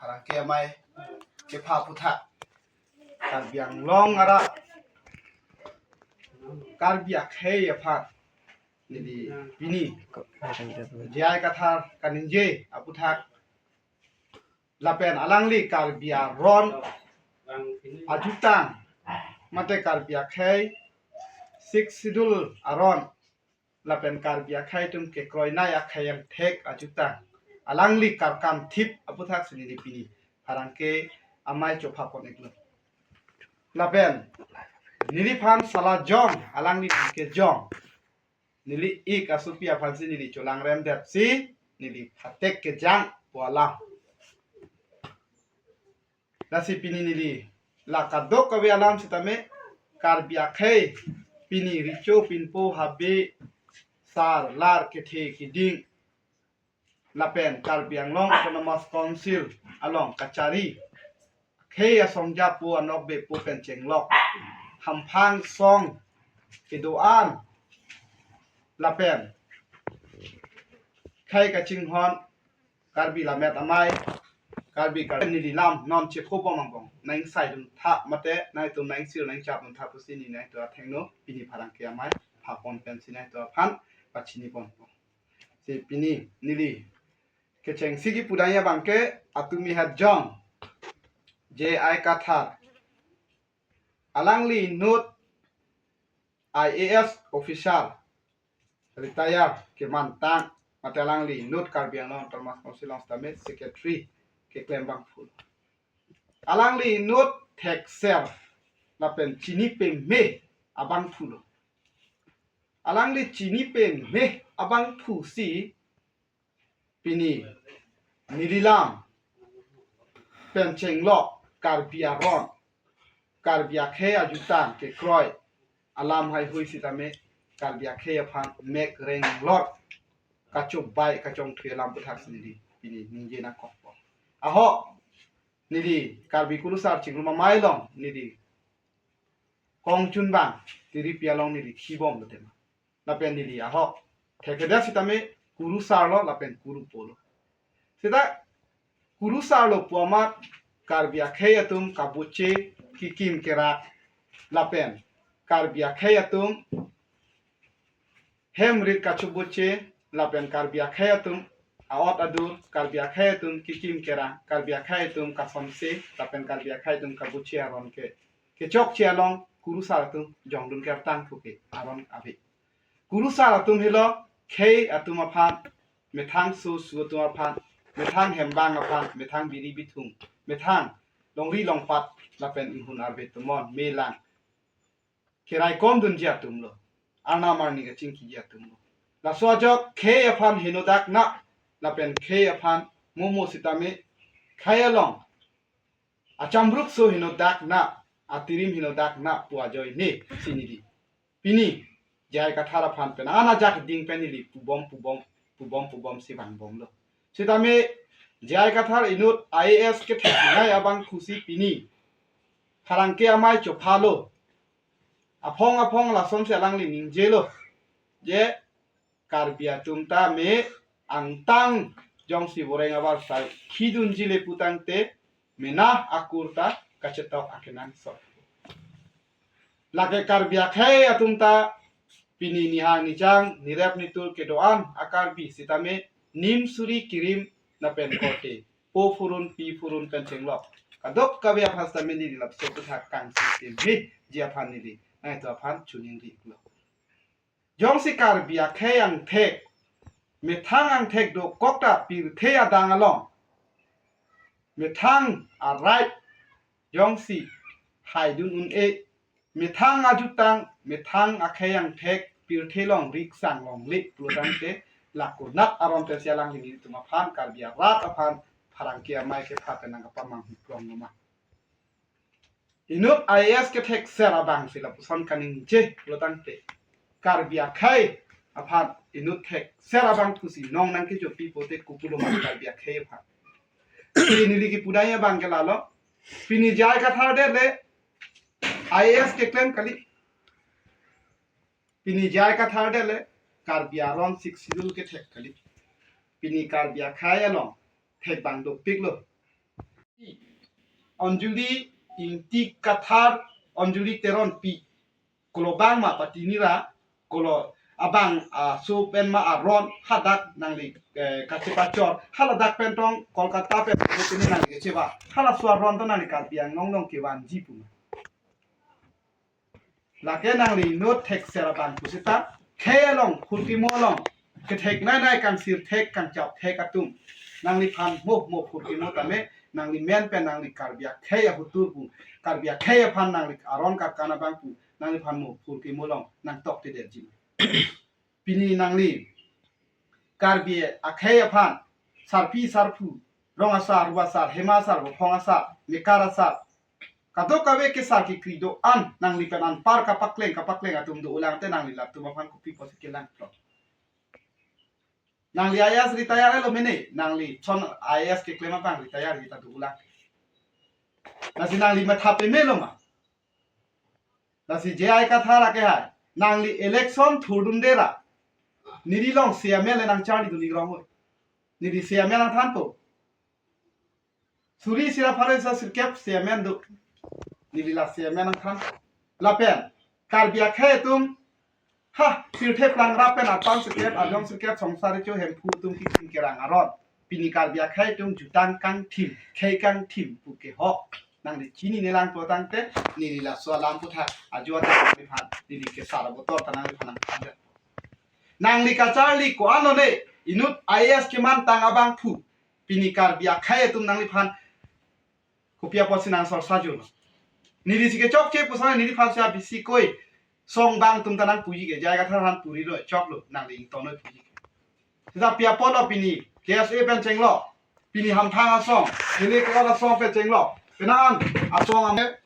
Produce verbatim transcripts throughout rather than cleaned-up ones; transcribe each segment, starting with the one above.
Pherangke amei kepha aputhak Karbi Anglong arat Karbi akhei aphan neli pini J I Kathar kaningje aputhak lapen alangli Karbi aron ajutang mate Karbi akhei Sixth Schedule aron lapen Karbi akhei atum kekroinei akhei angthek ajutang alangli karkam thip aputhak si neli pini pherangke amei chopha pon-iklo. Lapen neliphan sala jong alangli nangkejong neli ik asopi aphan si neli cholangrem det si neli phatek kejang pu alam. Lasi pini neli la kadokave alam sitame Karbi akhei pini recho pinpo habe sar lar kethe kiding lapen Karbi Anglong Autonomous Council along kachari akhei asong japo anokbe po pen chenglok hamphang song kedo-an lapen khei kachinghon Karbi lammet amei Karbi Karbi neli lam non chekobom angbong nangsaidun tha mate nangtum nangsir nangchapdun tha pusi neli nangtum athengno pini pherangke amei pha pon pen si nangtum aphan pachini pon. Si pini neli kechengsi kipudai abangke atumi hat jong J I Kathar alangli inut I A S officer retire kemantang mate alangli inut Karbi Anglong Autonomous Council along sitame secretary keklem abangphu. Alangli inut thekser lapen chini peme abangphulo. Alangli chini peme abangphu si pini neli lam pen chenglok Karbi aron Karbi akhei ajutang kekroi alam haihui sitame Karbi akhei aphan mek renglot kachobei kachongthui alam aputhak si neli pini ningje nangkokpo. Ahok neli Karbi Kurusar Chingrum Amei along neli kongchunbang tiripi along neli kibomlo tema. Lapen neli ahok thekthe sitame kurusarlo lapen kurupolo. Seta kurusarlo pu amat Karbi akhei atum kabuche kikim kerak lapen Karbi akhei atum hem rit kachobuche lapen Karbi akhei atum aot adur, Karbi akhei atum kikim kerang, Karbi akhei atum kasomse lapen Karbi akhei atum kabuche aron ke kechokche along kurusar atum jongdun kertang thuke aron ave. Kurusar atum helo khei atum aphan, methang su su atum aphan, methang hembang aphan, methang biri bithung, methang longri longpat lapen inghun arve tumon melang keraikom dunji atumlo, arnam arni kachingkiji atumlo. Laso ajok khei aphan henodak na lapen khei aphan momo sitame khei along achamruk so henodak na, atirim henodak na pu ajoine si neli pini J I Kathar aphan pen an ajak ding pen neli pubom pubom pubom pubom si vangbomlo. Sitame J I Kathar inut I A S ketheknei abangphu si pini pherangke amei chophalo. Aphong aphong lasonsi alangli ningjelo je Karbi atum ta me angtang jongsi boreng abar sai khidunji le putangte mena akur ta kachetok akenangsot. Lake Karbi akhei atum ta pini nihang nijang nirep nitur kedo-an a-Karbi sitame nim suri kirim lapen korte po phurun pi phurun pen chenglok kadokave aphan sitame neli lapuson aputhak kangsi teme ji aphan neli nangtum aphan choningri-iklo. Jongsi Karbi akhei angthek methang angthek dokok ta pirthe adang along methang a-right jongsi haidun un-e, methang ajutang, methang akhei angthek pirthe along riksang longle pulotangte lakonat aron pensi alangli nelitum aphan Karbi arat aphan pherangke amei kepha pen nangkapamanghu plong noma. Inut I A S kethekser abang si lapuson kaningje pulotangte Karbi akhei aphan inut thekser abangphu si nong nangkejopi pote kopulo ma Karbi akhei aphan. Pini neli kipudai abang ke lalo. Pini J I Kathar det le I A S keklem kali. Pini J I Kathar det le Karbi aron Sixth Schedule kethek kali. Pini Karbi akhei along thek abang dopiklo. Anjali Ingti Kathar, Anjali Teronpi, kolo bang ma pati nira, kolo abang, ah, so pen ma aron hadak nangli, eh, kachepachor, haladak pen tong Kolkata pen tini nangli kacheba, halaso aron tong nangli Karbi Anglong along kevanji pu ma. Lake nangli inut thekser abang pusita, khei along, phurkimo along, kethek nai nai kangsir thek, kangchap thek atum, nangliphan mo mo phurkimo tame, nangli men pen nangli Karbi akhei ahutur pu, Karbi akhei aphan nangli aron karkan abang pu, nangliphan mo phurkimo along nangtok tidetji. Pini nangli Karbi akhei aphan, sarpi sarpo, rong asar, ru asar, hema asar, bophong asar, mekar asar, kadokave kesar kekri do-an, nangli pen anpar kapakleng kapakleng atum do-olang te nangli latum aphan kopi pusi kelang plot. Nangli I A S retire lo mene, nangli chon I A S keklem abang retire kita do-olang. Lasi nangli matha peme lo ma? Lasi J I Kathar akehai, nangli election thurdunde ra, neli along chairman le nangcharlidun, neli rong hoi. Neli chairman nangthanpo. Suri sira pharo isi sirkep chairman do. Neli la chairman nangthan. Lapen Karbi akhei atum, ha, pirthe plang rap pen apang sirkep, ajong sirkep, songsar cho hemphu atum kiching kerang aron. Pini Karbi akhei atum jutang kangthim, khei kangthim pu kehok nangli chinine lang pu tangte, neli laso alam aputhak ajo atang nangliphan, neli kesar abotor ta nangliphan nangthan. Nangli kacharli ko-an lone, inut I A S kemantang abangphu, pini Karbi akhei atum nangliphan kopi apotsi nang sorsa juno. Neli si kechokche pusana neliphan si abisi koi song bang atum ta nangpuji ke, J I Kathar aphan puri lo, choklo, nangli ingtonlo puji ke. Sita pi apotlo pini K S A pen chenglo, pini Hamphang asong, pini Kerala asong pen chenglo, penang an asong ame,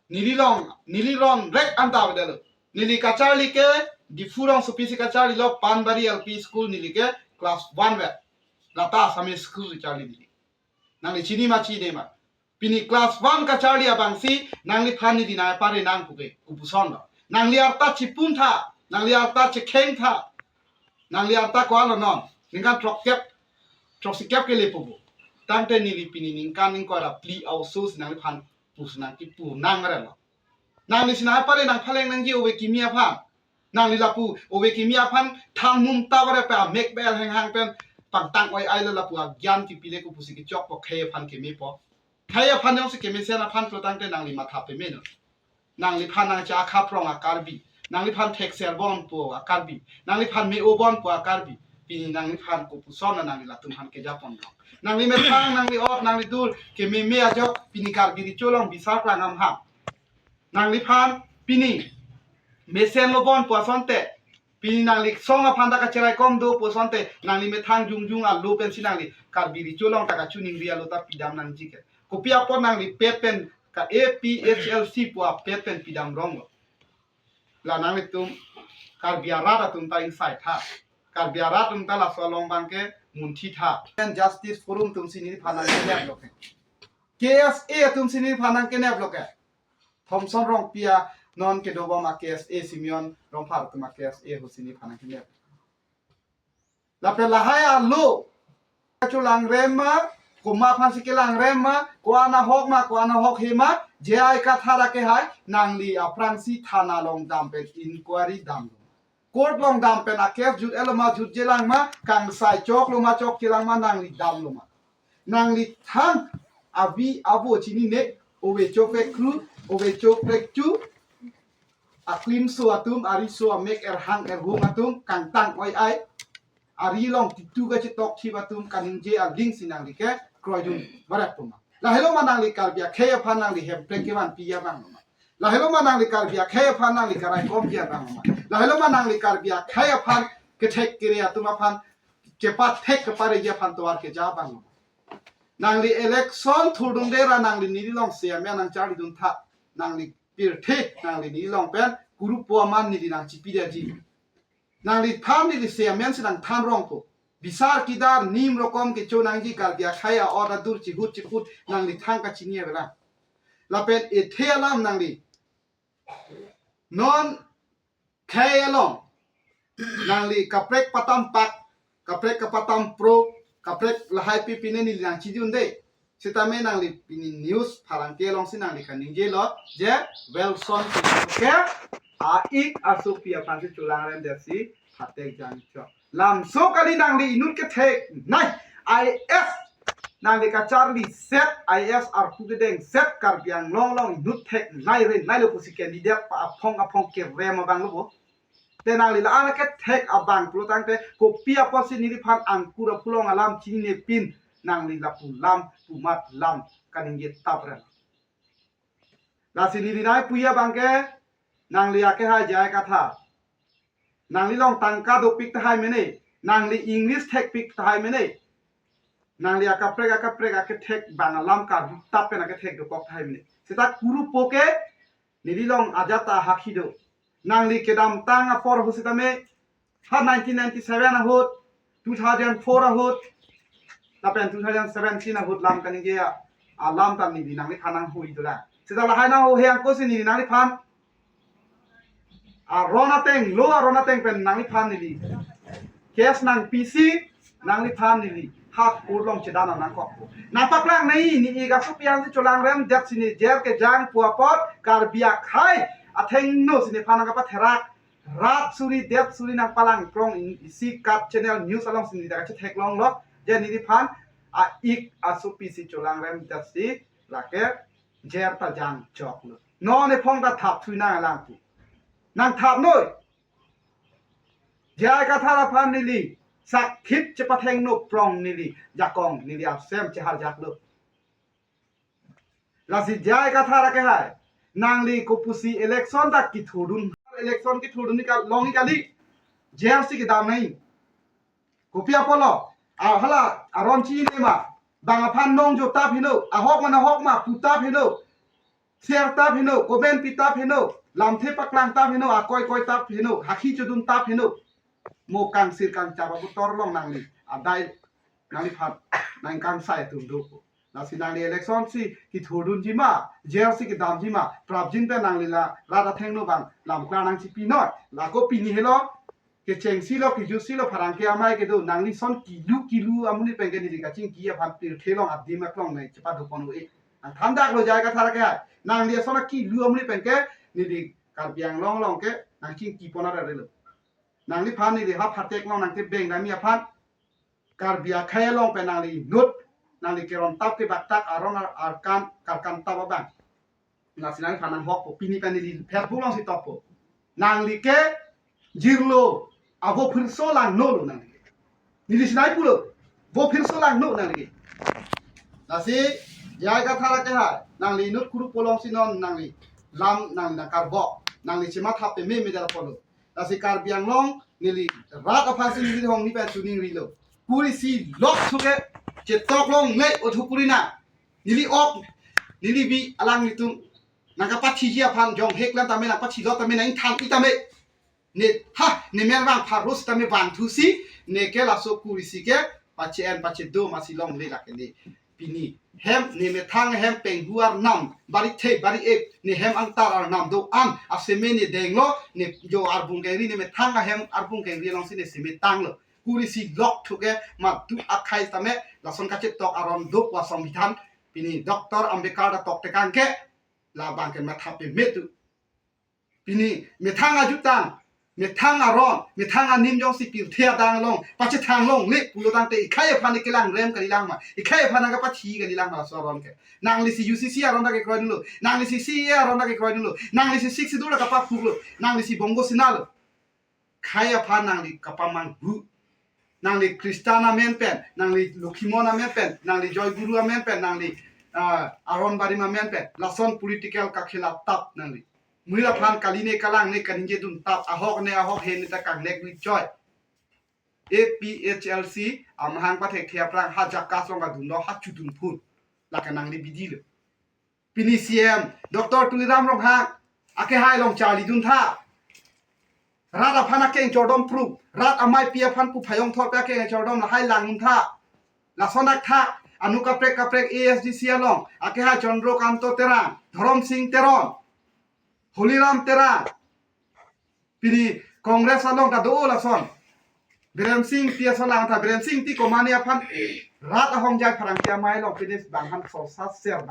neli along, neli ron rek anta bedalo. Neli kacharli ke Diphu rongsopi si kacharlilo, Panbari L P School neli ke class one vet. Lata Assamese school si charli neli. Nangli chini ma chini ma. Pini class one kacharli abangsi nangliphan neli nangpare nang pu ke, kopuson lo. Nangli arta chipun tha, nangli arta chekheng tha, nangli arta ko-an lo non, ningkan throkkep, throksikep kele pupu. Tangte neli pini ningkan ingkoi ra phli a-oso si nangliphan pusi nangkipu nang re lo. Nangli si nangpare nangphaleng nangji ove kimi aphan. Nangli lapu ove kimi aphan thang mum ta bare pe amek bel heng hang pen pangtang oi-ai lo, lapu agyan kipile kopusi kechokpo, khei aphan kemepo. Khei aphan jongsi kemesen aphan pulo tangte nangli matha peme no. Nangliphan nangcha akha prong a-Karbi, nangliphan thekser bon pu a-Karbi, nangliphan me-o bon pu a-Karbi, pini nangliphan kopuson na nangli latum aphan kejapon dong. Nangli methang, nangli ot, nangli dur kememe ajok pini Karbi Recho along bisar klang ham ham. Nangliphan pini mesen lo bon pu asonte, pini nangli song aphan ta kacheraikom do pu asonte, nangli methang jongjong alo pensi nangli Karbi Recho along ta kachiningri alo ta pidam nangji ke. Kopi apot nangli pet pen ka A P H L C pu apet pen pidam rong lo? La nanglitum Karbi arat atum ta ingsai tha. Karbi arat atum ta laso along abang ke munthi tha. Justice Forum atum si neliphan nangkenep lo ke. K S A atum si neliphan nangkenep lo ke. Thomson Rongpi a non kedobom a-K S A, Simeon Rongphar atum a-K S A ho si neliphan nangkenep. Lapen lahai alo kachelang rem ma, komat aphansi kelang rem ma, ko-an ahok ma, ko-an ahok he ma, J I Kathar akehai, nangli aphrangsi thana along dam pen inquiry damlo. Court along dam pen a-case jut-et lo ma, jutje lang ma, kangsai choklo ma, chokche lang ma, nangli damlo ma? Nangli thang avi avo chinine, ove chokrekru, ove chokrekchu, aklimso atum, ariso amek erhang erhung atum, kangtang oi-ai, ari along titu kachitokthip atum kaningje aling si nangli ke kroidun barat pu ma? Lahelo ma nangli Karbi akhei aphan nangli Hemprek kevanpi abang lo ma? Lahelo ma nangli Karbi akhei aphan nangli karaikompi abang lo ma? Lahelo ma nangli Karbi akhei aphan kethek kere atum aphan kepathek kepareji aphan tovar keja abang lo ma? Nangli election thurdunde ra nangli neli along chairman nangcharlidun tha. Nangli pirthe nangli neli along pen kurupo aman neli nangchipidetji. Nangli tham neli chairman si nangthan rongpo. Bisar kidar nim rokom kecho nangji, Karbi akhei a-ot adur chihut chiput nangli thang kachini avelang. Lapen ethe alam nangli non khei along nangli kaprek patam pak, kaprek kapatam pro, kaprek lahai pi pine neli nangchidunde. Sitame nangli pini news pharangke alongsi nangli kaningjelo je Welson Timung ke a-ik asopi aphansi cholangrem detsi phatek jangchok. Lamso kali, nangli inut kethek nai. I A S nangli kacharli set, I A S arpu kedeng set Karbi Anglong along inut thek nai rin nailo pusi candidate pa aphong aphong kerem abang lo bo. Te nangli la-an kethek abang pulo tangte kopi apotsi neliphan angkur aphu along alam chinine pin, nangli lapu lam pumat lam kaningje tap ren. Lasi neli nai puya abang ke, nangli akehai J I Kathar, nangli along tangka dopik tahai mene, nangli English thekpik tahai mene, nangli akaprek akaprek akethek abang alam Karbi tap pen akethek dokok tahai mene. Seta kurupo ke neli along ajat ta hakhi do. Nangli kedamtang apor ahut sitame, ha nineteen ninety-seven ahut, two thousand four ahut, lapen two thousand seventeen ahut lam kaningje a, alam ta neli nangliphan nanghui dolang. Seta lahai nangho he angko si neli nangliphan aron ateng, lo aron ateng pen nangliphan neli case nangpisi, nangliphan neli ha court along chedan nangkok. Nangpaklang nai, ne-ik asopi aphansi cholangrem detsi ne jail kejang pu apot Karbi akhei athengno si nephan nangkapatherak. Rat suri det suri nangpalang krong in isi kat channel news alongsi neli ta kachetheklonglo je neliphan a-ik asopisi cholangrem detsi lake jail ta jangchoklo. Non ephong ta thap thui nanglang pu. Nangthap noi. J I Kathar aphan neli sakhit chepathengno prong neli jakong neli asem cheharjaklo. Lasi J I Kathar akehai, nangli kopusi election ta kithurdun, election kithurdun ni ka long ni kali, jail si kedam nai. Kopi apotlo, a hala aron chinine ma, bang aphan nongjo tap heno, ahok ma nahok ma pu tap heno, share tap heno, comment pi tap heno, lamthe paklang tap heno, akoi koi tap heno, hakhi chodun tap heno. Mo kangsir kangchap abutor along nangli adai nangliphan nangkangsai atum do. Lasi nangli election si kithurdunji ma, jail si kedamji ma, prapjin pen nangli la rat athengno abang lamklar nangchipi noi. Lako pini helo, kechengsi lo, kejutsi lo, pharangke amei kedo, nangli son kilu kilu amonit pen ke neli kachingki aphan pirthe along adim aklong nai chepadopon-e. Nangthandaklo J I Kathar akehai. Nangli ason akilu amonit pen ke neli Karbi Anglong along ke nangchingkipon ararelo. Nangliphan neli ha phatek along nangkebeng dami aphan, Karbi akhei along pen nangli inut, nangli keron tap kebaktak aron ar-, arkan karkan tap abang. Lasi nangliphan nanghokpo, pini pen neli Facebook alongsi tokpo. Nangli ke jirlo, avo phirso langnolo nangli ke. Neli sinai pulo, vo phirso langno nangli ke. Lasi J I Kathar akehai, nangli inut kurupo alongsi non nangli lam nangli nangkarbok, nangli chematha peme me dal polo. Lasi Karbi Anglong neli rat aphansi neli hong ni pen suning rilo. Kuri isi lok thu ke chetok longle, o thu kuri na. Neli ok, neli bi alanglitum nangkapathiji aphan jonghek lam tame nangpathilo tame nangthang-i tame. Ne ha, ne men vang pharus tame vang thusi, ne ke laso kuri isi ke pache-en pachedo masi longle lake ne. Pini hem ne methang ahem penghu arnam, bari the bari ek, ne hem angtar arnam do-an aseme ne denglo, ne jo arbung kengri, ne methang ahem arbung kengri alongsi ne seme tanglo. Kuri isi lok thu ke madu akhei tame lason kachetok aron do pu asongbidhan, pini Doctor Ambedkar ta toktekang ke labang ke matha peme tu. Pini methang ajutang, methang aron, methang anim jongsi pirthe adang along pachethang longle pulo tangte ikhei aphan kelangrem kalilang ma, ikhei aphan nangkapathi kalilang ma laso aron ke. Nangli si U C C aron ta kekroidunlo, nangli si C A A aron ta kekroidunlo, nangli si Sixth Schedule ta kapaphuklo, nangli si Bongo Sena lo. Khei aphan nangli kapamanghu. Nangli Christian amen pen, nangli Lokhimon amen pen, nangli Joy Guru amen pen, nangli, ah, Aron Barim amen pen, lason political kakhela tap nangli. Muri aphan kali ne kalang ne kaningje dun tap, ahok ne ahok he ne ta kangnek ni choi. A P H L C amahang pathekthe aphrang ha jakas along kadunlo, ha chudun phun. Lake nangli bidi lo. Pini C M Doctor Tuliram Ronghang akehai along charlidun tha. Rat aphan akeng chordom prup, rat ameipi aphan pu phayong thorpe akeng chordom lahai langdun tha. Lason athak anu kaprek kaprek A S D C along akehai Chandra Kanto Terang, Dharam Sing Teron, Holiram Terang. Pini Congress along ta do lason. Biren Singh ti ason lang tha, Biren Singh ti komane aphan Rat ahongjai pherangke amei along pine bang han sosa ser